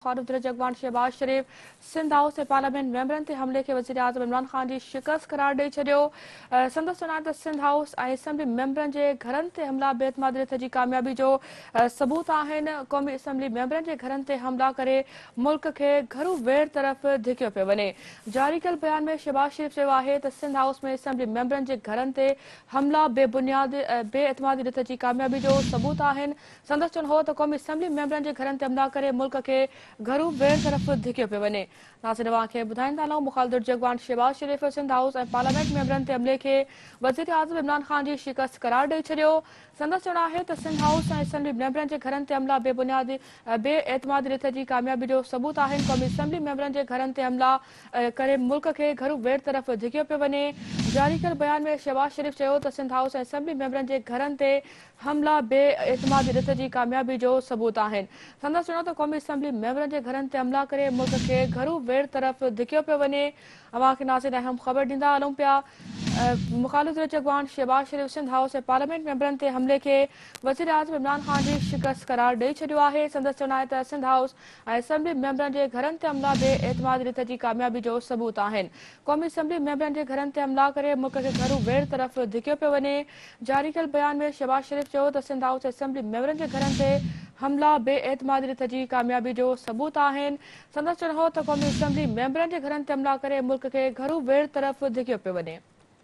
خارجه ڌر جي اڳواڻ شهباز شريف سنڌ هائوس ۽ پارليامينٽ ميمبرن تي حملي کي وزيراعظم عمران خان جي شڪست قرار ڏئي ڇڏيو. سندس چوڻ آهي ته سنڌ هائوس ۽ اسيمبلي ميمبرن جي گهرن تي حملا بي اعتمادي رٿ جي ڪاميابي جو ثبوت آهن، قومي اسيمبلي ميمبرن جي گهرن تي حملا ڪري ملڪ کي گهرو ويڙهه طرف ڌڪيو پيو وڃي. جاري ڪيل بيان ۾ شهباز شريف چيو آهي ته سنڌ هائوس ۾ اسيمبلي ميمبرن جي گهرن تي حملا بي بنياد بي اعتمادي رٿ جي ڪاميابي جو ثبوت آهن. سندس چوڻ هو ته قومي اسيمبلي ميمبرن جي گهرن تي حملا ڪري ملڪ کي گهرو ويڙهه طرف ڌڪيو پيو وڃي. ناظرين اوهان کي ٻڌائيندا هلون مخالف ڌر جي اڳواڻ شهباز شريف سنڌ هائوس ۽ پارليامينٽ ميمبرن تي حملي کي وزيراعظم عمران خان جي شڪست قرار ڏئي ڇڏيو. سندس چوڻ آهي ته سنڌ هائوس ۽ اسيمبلي ميمبرن جي گهرن تي حملا بي بنياد بي اعتمادي رٿ جي ڪاميابي جو ثبوت آهن، قومي اسيمبلي ميمبرن جي گهرن تي حملا ڪري ملڪ کي گهرو ويڙهه طرف ڌڪيو پيو وڃي. جاري ڪيل بيان ۾ شهباز شريف چيو ته سنڌ هائوس ۽ اسيمبلي ميمبرن جي گهرن تي حملا بي اعتمادي رٿ جي ڪاميابي جو ثبوت آهن. سندس چوڻ هو ته قومي اسيمبلي ميمبرن جي گهرن تي حملا ڪري ملڪ کي گهرو ويڙهه طرف ڌڪيو پيو وڃي. اوهان کي ناظرين اهم خبر ڏيندا هلون پيا مخالف ڌر جي اڳواڻ شهباز شريف سنڌ هائوس ۽ پارليامينٽ ميمبرن تي حملي کي وزيراعظم عمران خان جي شڪست قرار ڏئي ڇڏيو آهي. سندس چوڻ آهي ته سنڌ هائوس ۽ اسيمبلي ميمبرن جي گهرن تي حملا بي اعتمادي رٿ جي ڪاميابي جو ثبوت آهن. قومي اسيمبلي ميمبرن جي گهرن تي حملا ڪري ملڪ کي گهرو ويڙهه طرف ڌڪيو پيو وڃي. جاري ڪيل بيان ۾ شهباز شريف چيو ته سنڌ هائوس اسيمبلي ميمبرن جي گهرن تي حملا بي اعتمادي رٿ جي ڪاميابي جو ثبوت آهن. سندس چوڻ هو ته قومي اسيمبلي ميمبرن جي گهرن تي حملا ڪري ملڪ کي گهرو ويڙهه طرف ڌڪيو پيو وڃي.